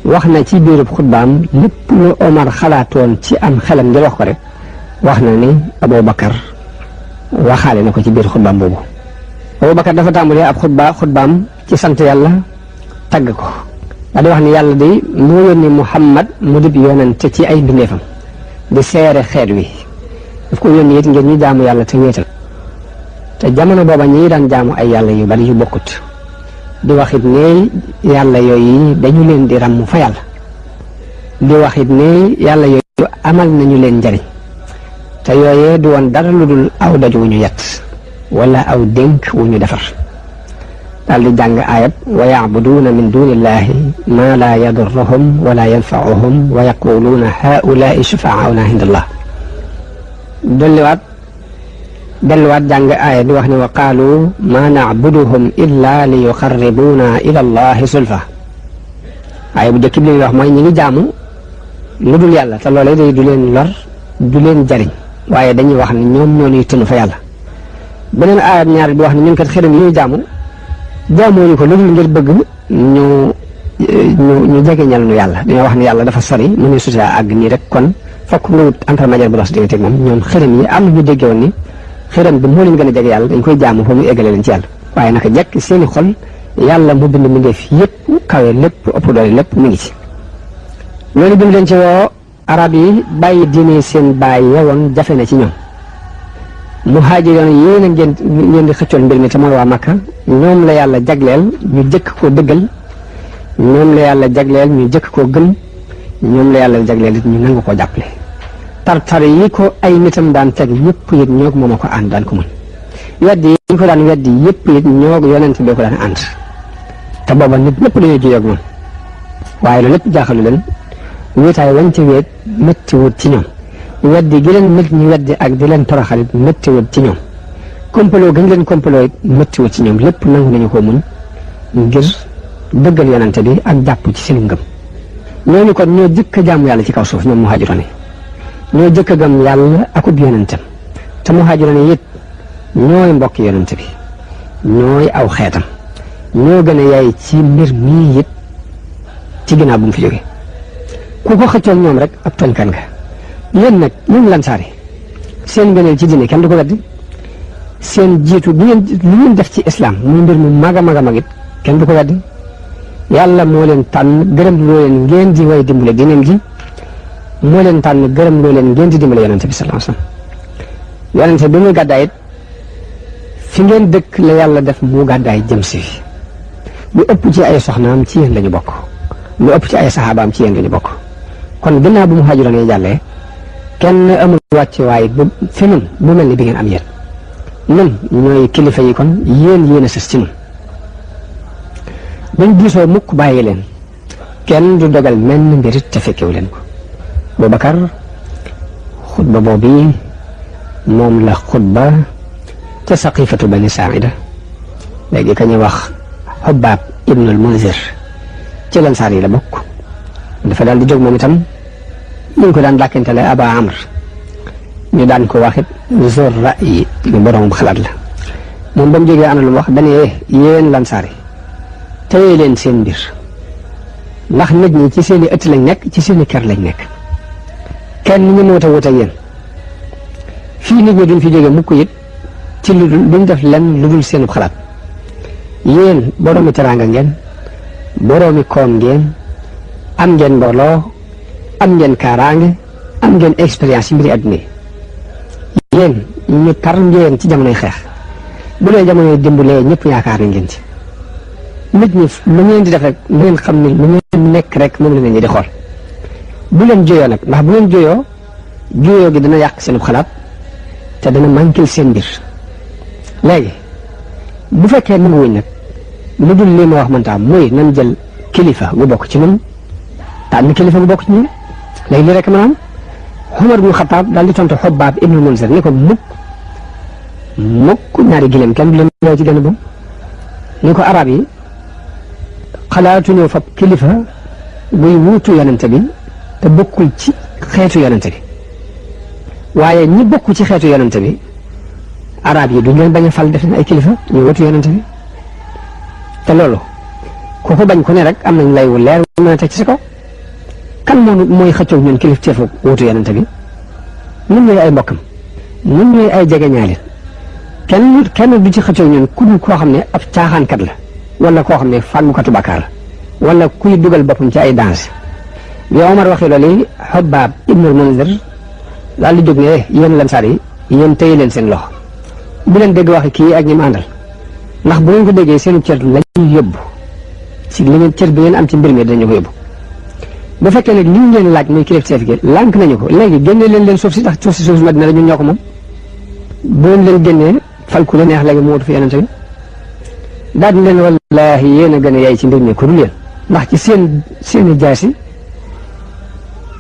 wax na ci biirub xutbaam lépp lu Omar xalaatoon ci am xelam ngir wax ko rek wax na ni Aboubacar waxaale na ko ci biir xutbaam boobu. Aboubacar dafa tàmbalee ab xutbaam ci sant yàlla tagg ko daa di wax ni yàlla day moo yónni Muhammad mu dib yonente ci ay mbindeefam di seere xeet wi daf ko yónni it ngir ñu jaamu yàlla te wéetal te jamono booba ñi daan jaamu ay yàlla yu bari yu bokkut di wax it ne yàlla yooyu dañu leen di ràmm fa yàlla di wax it ne yàlla yooyu amal nañu leen njariñ te yooyee du woon dara lu dul aw doj wu ñu yett wala aw dénk wu ñu defar daal di jàng aayab wa yacbuduuna min dunillahi ma la yadurruhum wala yanfauhum wa yaquluuna haulaai shufaauna inda allah delluwaat jàng aaya di wax ne wa qaalu ma nacbuduhum illa li yuqarribuuna ila allahi sulfa aaya bu jëkk bi li wax mooy ñi ngi jaamu lu dul yàlla te loolee day du leen lor du leen jariñ waaye dañuy wax ne ñoom ñoo ñuy tënu fa yàlla beneen aaya ñaar bi wax ne ñun kat xërëm yi ñuy jaamuñu ko lu dul ngir bëgg ñu jegeñal nu yàlla dañoo wax ne yàlla dafa sori mu ne suta àgg nii rek kon fokk nga wut intermédiaire bu dox si diggante ak moom ñoom xërëm yi am ñu déggee woon ni xërëm bi moo leen gën a jege yàlla dañ koy jaamu fa mu eggale leen ci yàlla waaye naka jekk seeni xol yàlla mu bind mu def yëpp kawe lépp ëpp doole lépp mu ngi ci loolu bi mu leen ci woo arab yi bàyyi diine seen bàyyi yewoon jafe na ci ñoom muhaajiroon yéen a ngeen di xëccoon mbir mi te mooy waa Makka ñoom la yàlla jagleel ñu jëkk koo dëggal ñoom la yàlla jagleel ñu jëkk koo gëm ñoom la yàlla jagleel it ñu nangu koo jàppale tartar yi ko ay nitam daan teg yëpp it ñoog moom a ko ànd daan ko mën weddi yi ñu ko daan weddi yëpp it ñoog yonent bee ko daan ànd te booba nit ñëpp dañoo jiyoo ak moom waaye loolu lépp jaaxalu leen wéetaay wañ ci wéet métti wut ci ñoom weddi gi leen nit ñi weddi ak di leen toroxalit métti wut ci ñoom kompaloo gañ leen kompaloo it métti wut ci ñoom lépp nangu nañu ko mun ngir dëggal yonent bi ak jàpp ci seen ngëm ñooñu kon ñoo jëkk a jaamu yàlla ci kaw suuf ñoom muhaajiroon yi ñoo jëkk a gëm yàlla akub yonentam te muhaajiroon yi it ñooy mbokki yonent bi ñooy aw xeetam ñoo gën a yaay ci mbir mii it ci ginnaaw bu mu fi jógee ku ko xëccoog ñoom rek ab tooñkan nga yéen nag ñun lansaari seen ngëneel ci diine kenn du ko weddi seen jiitu bi ngeen li ngeen def ci islam muy mbir mu mag a mag a mag it kenn du ko weddi yàlla moo leen tànn gërëm loo leen ngeen di way dimbale diineem ji moo leen tànn gërëm loo leen ngeen di dimbale yonente bi sallallahu alayhi wasallam yonente bi muy gàddaay it fi ngeen dëkk la yàlla def mu gàddaay jëm si fi lu ëpp ci ay soxnaam ci yéen la ñu bokk lu ëpp ci ay saxaabaam ci yéen la ñu bokk kon gannaaw bu muhaajiroon yi jàllee kenn amul wàcc waaye bu fi nun bu mel ni bi ngeen am yéen ñun ñooy kilifa yi kon yéen a sës ci ñun buñ diisoo mukk bàyyi leen kenn du dogal menn mbirit te fekkewu leen ko. Boubacar xutba boobu moom la xutba ca saqifatu bani Saa'ida léegi ka ñuy wax Hubbaab ibnul Munzir ci lansaar yi la bokk dafa daal di jóg moom itam ñu ko daan dàkkantele Aba Amr ñu daan ko waxit Zur Ra'yi lu borom xalaat la moom ba mu jógee ana lu mu wax dañee yéen lansaar yi téye leen seen mbir ndax nit ñi ci seen i ëtt lañ nekk ci seen i kër lañ nekk kenn ñu wut a wut ak yéen fii nit ñi duñ fi jóge mukk it ci lu dul duñ def lenn lu dul seenub xalaat yéen boroomi teraanga ngeen boroomi koom ngeen am ngeen mbooloo am ngeen kaaraange am ngeen expérience ci mbiri adduna yi yéen ñu tar ngeen ci jamonoy xeex bu leen jamonoy dimbalee ñëpp yaakaar nañ ngeen ci nit ñi lu ngeen di def rek lu ngeen xam ne lu ngeen nekk rek moom la nit ñi di xool bu leen jooyoo nag ndax bu leen jooyoo gi dana yàq seen xalaat te dana manqué seen mbir léegi bu fekkee nangu wuñ nag lu dul lii ma wax mënta muy nan jël kilifa gu bokk ci ñun tànn kilifa gu bokk ci ñun léegi lii rek maanaam Umar ibnu Xattaab daal di tontu Hubbaab ibnul Munzir ni ko mukk ñaari gileem kenn du leen ñëw ci gën a bon ni ko arab yi xalaatuñoo fab kilifa buy wuutu yonente bi te bokkul ci xeetu yonente bi waaye ñi bokk ci xeetu yonente bi arab yi duñ leen bañ a fal def na ay kilifa ñu wuutu yonente bi te loolu ku ko bañ ku ne rek am nañ lay wu leer mën a teg ci sa kaw kan mooy xëccoo ñun kilif teefu wuutu yonente bi ñun ñooy ay mbokkam ñun ñooy ay jegeñaale kenn du ci xëccoo ñun ku dul koo xam ne ab caaxaankat la wala koo xam ne fàggukatu bàkkaar la wala kuy dugal boppam ci ay danger bi Omar waxee loolu Hubbaab ibnul Munzir daal di jóg ne yéen lansaar yi yéen téye leen seen loxo bu leen dégg waxi kii ak ñi mu àndal ndax bu ngeen ko déggee seenu cër la ñuy yóbbu ci li ngeen cër bi ngeen am ci mbir mi dañu ko yóbbu bu fekkee nag li ñu leen laaj muy kilifteef gi lànk nañu ko léegi génne leen suuf si ndax suuf si Madina la ñun ñoo ko moom bu leen génnee fal ku la neex léegi mu wutu fi yonente bi daal di leen wallaahi yéen a gën a yaay ci mbir mi ku dul yéen ndax ci seeni jaasi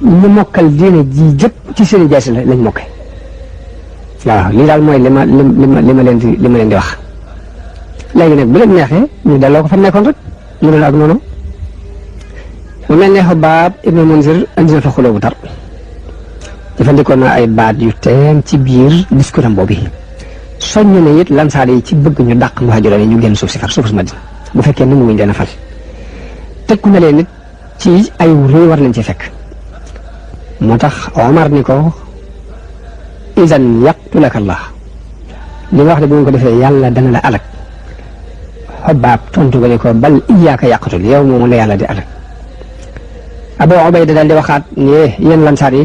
ñu mokkal diine ji jëpp ci seeni jaasi lañ mokkee waaw lii daal mooy li ma leen di wax léegi nag bu leen neexee ñu delloo ko fa nekkoon rek mu doon ak noonu mu mel ne Hubbaab ibnul Munzir andi na fa xuloo bu tar jëfandikoo na ay baat yu teem ci biir discours am boobu soññ na it lansaar yi ci bëgg ñu dàq muhaajiroon yi ñu génn suuf si Madina bu fekkee ni mu wuñ leen a fal tëkku na leen nit ci ay réew war nañ ci fekk moo tax Omar ni ko idan yaqtulaka Allah li nga wax ne bu ngeen ko defee yàlla dana la alak Hubbaab tontu ko ne ko bal iyyaaka yaqtul yow moomu la yàlla di alak Abu Ubayda daal di waxaat ne yéen lansaar yi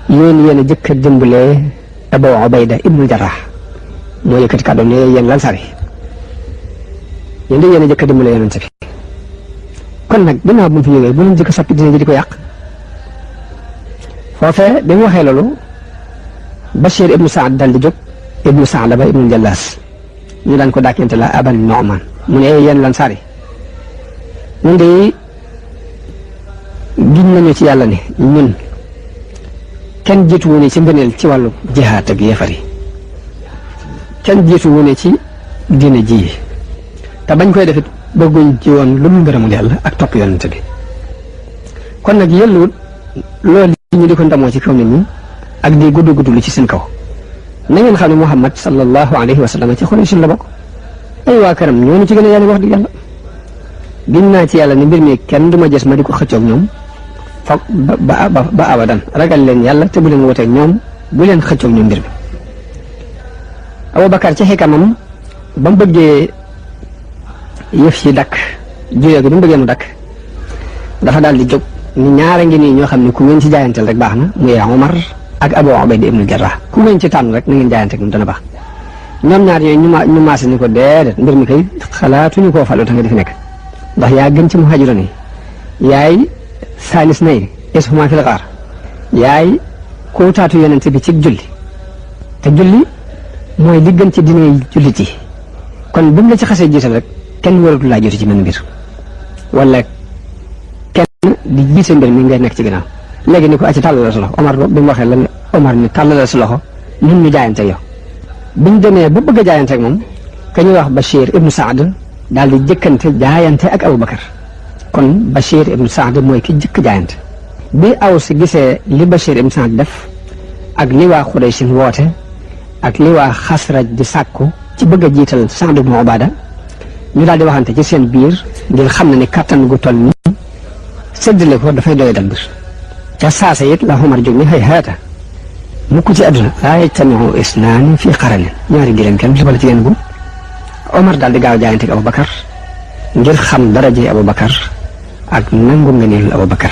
yéen a jëkk a dimbalee Abu Ubayda ibnul Jarrah moo yëkkati kàddu ne yéen lansaar yi yéen de yéen a jëkk a dimbalee yonent bi kon nag gannaaw bu mu fi jógee bu leen jëkk a soppi dina ji di ko yàq foofee bi mu waxee loolu Bashir ibnu Saad dal di jóg ibnu Saalaba ibnu Jallaas ñu daan ko dàkkente la Aban Nu'man mu ne yéen lansaar yi ñun de giñ nañu ci yàlla ne ñun kenn jiitu wu ne ci ngëneel ci wàllu jihaat ak yéefar yi kenn jiitu wu ne ci diine ji te bañ koy defit bëgguñ ci woon lu mu ngërëmul yàlla ak topp yonent bi kon nag yelluwut loolu ñu di ko ndamoo ci kaw nit ñi ak di gudd lu ci seen kaw na ngeen xam ne Muhammad sallallahu alayhi wa sallam ci Quraysh la bokk ay waa këram ñoo ci gën a yàlla wax di yàlla giñ naa ci yàlla ni mbir mi kenn du ma gis ma di ko xëccoog ñoom foog ba abadan ragal leen yàlla te bu leen woteeg ñoom bu leen xëccoog ñoom mbir mi Abubakar ci xikamam ba mu bëggee yëf yi dakk juyoo gi ba mu bëggee mu dakk dafa daal di jóg ni ñaara ngi nii ñoo xam ne ku ngeen ci jaayanteel rek baax na muy Omar ak Abu Ubayda ibnul Jarrah ku ngeen ci tànn rek na ngeen jaayante ak moom dana baax ñoom ñaar yooyu ñu maase ni ko déedéet mbir mi kay xalaatuñu koo faloo tax nga di fi nekk ndax yaa gën ci muhaajiroon yi yaay saalis nay ishuma fil gaar yaay koo taatu yonent bi ci julli te julli mooy li gën ci diine jullit yi kon bu mu la ci xasee jiital rek kenn waratu laa jiitu ci mën mbir wala kenn di jiite mbir mi ngay nekk ci ginnaaw léegi ni ko acci tàllal sa loxo Omar bi mu waxee lan Omar ni tàllal sa loxo ñun ñu jaayante yow biñ demee ba bëgg a jaayante ak moom ka ñuy wax Bachir ibnu Saad daal di jëkkante jaayante ak Aboubacar kon Bachir ibnu Saad mooy ki jëkk jaayante bi Aws gisee li Bachir ibnu Saad def ak li waa Xuraysh woote ak li waa Xasraj di sàkku ci bëgg a jiital Saad ibnu Ubaada ñu daal di waxante ci seen biir ngir xam ne ni kattan gu toll nii séddale ko dafay doy dal mbir ca saasa it la Omar jóg ni xëy xaata mukk ci àdduna laa yajtamiu isnaani fii qaranin ñaari giléem kenn du ci genn bu Omar daal di gaaw jaayante ak Aboubacar ngir xam daraje Aboubacar ak nangu ngëneelu Aboubacar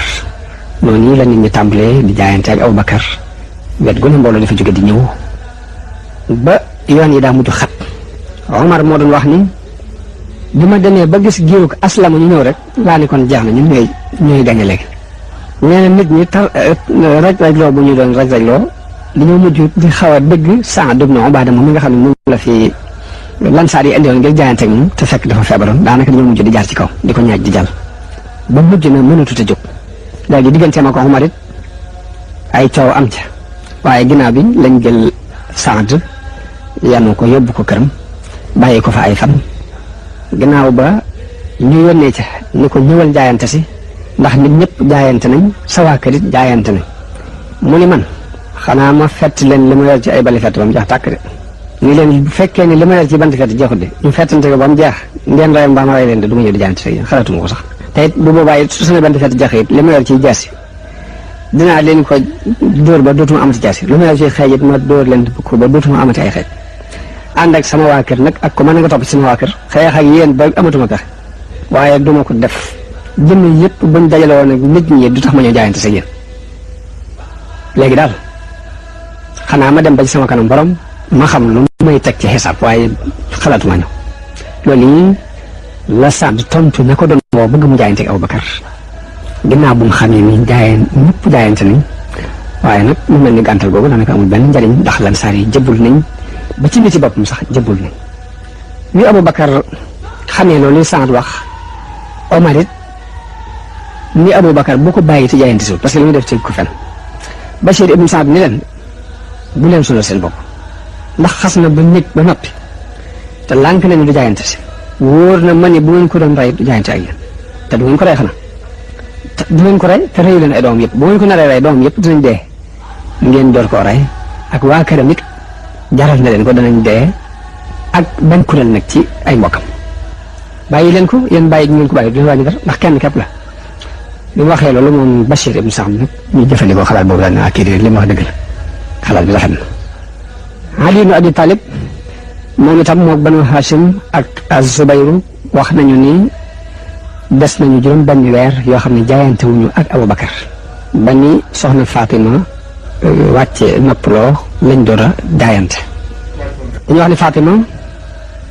noonu la nit ñi tàmbalee di jaayante ak Aboubacar wet gu ne mbooloo dafa jóge di ñëw ba yoon yi daa mujj xat Omar moo doon wax ni bi ma demee ba gis giirug aslama ñu ñëw rek laa ni kon jeex na ñun ñooy gañe léegi nee na nit ñi raj-rajloo bu ñu doon raj-rajloo dañoo mujj di xaw a dëgg Saad ibn Ubaada moom mi nga xam ne moom la fi lansaar yi indiwoon ngir jaayante ak moom te fekk dafa feebaroon daanaka dañoo mujj di jaar ci kaw di ko ñaaj di jàll ba mujj na mënatut a jóg léegi digganteem ak Omar it ay coow am ca waaye ginnaaw bi lañ jël Saad yanu ko yóbbu ko këram bàyyi ko fa ay fan ginnaaw ba ñu yónnee ca ni ko ñëwal jaayante si ndax nit ñëpp jaayante nañ sa waa kër it jaayante nañ mu ni man xanaa ma fett leen li ma yor ci ay bali fett ba mu jeex tàkk de ni leen bu fekkee ni li ma yor ci banti fett jeexut de ñu fettante ko ba mu jeex ngeen rey mbaa ma rey leen de du ma ñëw di jaayante si xalaatuma ko sax te it bu boobaa it su sama banti fett jeex it li ma yor ci jaasi dinaa leen ko dóor ba dootuma amati jaasi lu ma yor ci xeej it ma dóor leen ko ba dootuma amati ay xeej ànd ak sama waa kër nag ak ko mën nga topp ci sama waa kër xeex ak yéen ba amatuma pexe waaye duma ko def jëmm yëpp buñ dajale woon ak nit ñi du tax ma ñëw jaayante sa yéen léegi daal xanaa ma dem ba ci sama kanam borom ma xam lu may teg ci xisaab waaye xalaatuma ñëw loolu yi la Saad tontu na ko doon woo bëgg mu jaayante ak Aboubacar ginnaaw bu mu xamee ni ñëpp jaayante nañ waaye nag mu mel ni gàntal googu daanaka amul benn njariñ ndax lansaar yi jëbbul nañ ba ci nit ci boppam sax jëbbul nañ wi Aboubacar xamee loolu Saad wax Omar it ni Aboubacar boo ko bàyyi te jaayante si parce que li muy def ci ko fen Bachir ibn Saad ni leen bu leen sonal seen bopp ndax xas na ba nit ba noppi te lànk nañu du jaayante si wóor na ma ni bu ngeen ko doon rey du jaayante ak yéen te du ngeen ko rey xanaa te du ngeen ko rey te reyu leen ay doomam yëpp bu ngeen ko naree rey doomam yëpp dinañ dee ngeen door koo rey ak waa këram it jaral na leen ko danañ dee ak benn kuréel nag ci ay mbokkam bàyyi leen ko yéen bàyyi ngeen ko bàyyi du wàññi dara ndax kenn képp la bi mu waxee loolu moom Bachir ibn Saad nag ñu jëfandikoo xalaat boobu daal ne kii de li mu wax dëgg la xalaat bi rafet na Ali ibn Abi Talib moom itam moog Banu Hashim ak Az-Zubayru wax nañu ni des nañu juróom benn weer yoo xam ne jaayante wuñu ak Aboubacar ba ni soxna Fatima wàcce noppaloo lañ door a jaayante dañu wax ni Fatima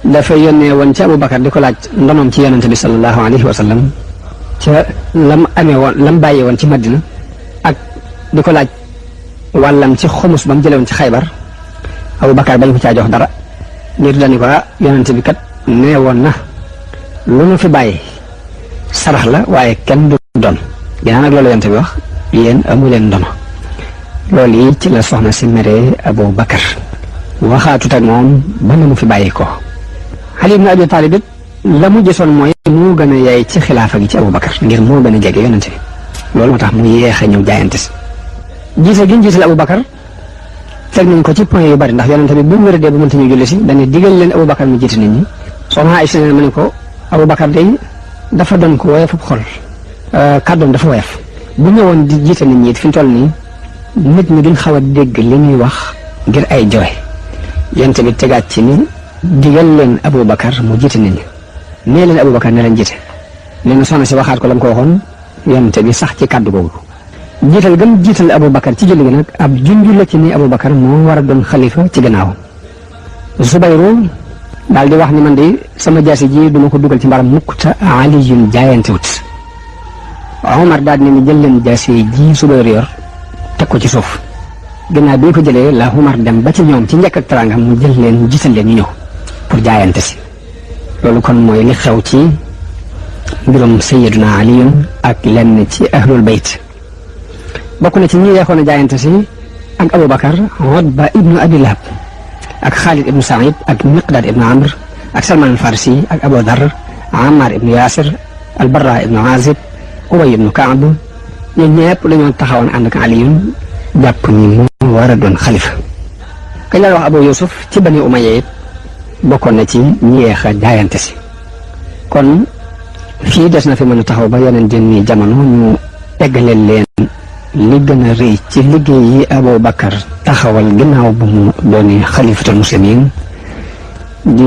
dafa yónnee woon ci Aboubacar di ko laaj ndonoom ci yonente bi sallallahu alayhi wa sallam ca lam amee woon lam bàyyee woon ci Madina ak di ko laaj wàllam ci xumus ba mu jëlee woon ci Xaybar Aboubacar bañ ko caa jox dara ngir dañu ko yonente bi kat nee woon na lu nu fi bàyyi sarax la waaye kenn du doon ginnaaw nag loolu yonente bi wax yéen amu leen ndono loolu yi ci la soxna si meree Aboubacar waxaatut ak moom ba na mu fi bàyyi ko Ali ibn Abi Talib it la mu gisoon mooy moo gën a yaay ci xilaafa gi ci Aboubacar ngir moo gën a jege yonente bi loolu moo tax mu yéex a ñëw jaayante si jiite gi ñu jiital Aboubacar teg nañ ko ci point yu bari ndax yonente bi bu mu wéradee bu mënta ñu julli si dañu digal leen Aboubacar mu jiite nit ñi soxna Aïcha ne ma ne ko Aboubacar day dafa doon ko woyof xol kàddoom dafa woyof bu ñëwoon di jiite nit ñi it fi mu toll nii nit ñi duñ xaw a dégg li ñuy wax ngir ay jooy yonente bi tegaat ci ni digal leen Aboubacar mu jiite nit ñi nee leen Aboubacar ne leen jiite nee na soxna si waxaat ko la mu ko waxoon yonente bi sax ci kàddu googu jiital gëm jiital Aboubacar ci julli gi nag ab junj la ci ni Aboubacar moo war a doon xalifa ci gannaaw Zubayru daal di wax ni man de sama jaasi ji duma ko dugal ci mbaram mukk te Aliyun jaayante wut Omar daal di ne ni jël leen jaasi ji Zubayru yor teg ko ci suuf ginnaaw bi ñu ko jëlee la Umar dem ba ci ñoom ci njëkk ak teraanga mu jël leen gisal leen ñu ñëw pour jaayante si. loolu kon mooy li xew ci mbirum Sayyiduna Aliyun ak lenn ci ahlul bayt. bokk na ci ñi yeexoon a jaayante si ak Aboubacar Utba ibnu Abi Lahab ak Khalid ibnu Saïd ak Miqdad ibnu Amr ak Salman al Farsi ak Abu Dar Ammar ibnu Yasir al Barra ibnu Azib Ubay ibnu Kaab ñoom ñëpp dañoo taxawoon ànd ak Aliyun jàpp ni moo war a doon xalifa. kañ la wax Abu Yusuf ci Bani Umayya it bokkoon na ci ñi yeex a jaayante si. kon fii des na fi mën a taxaw ba yeneen jëmmi jamono ñu eggaleel leen li gën a rëy ci liggéey yi Aboubacar taxawal ginnaaw bu mu dooni xalifatul muslimin di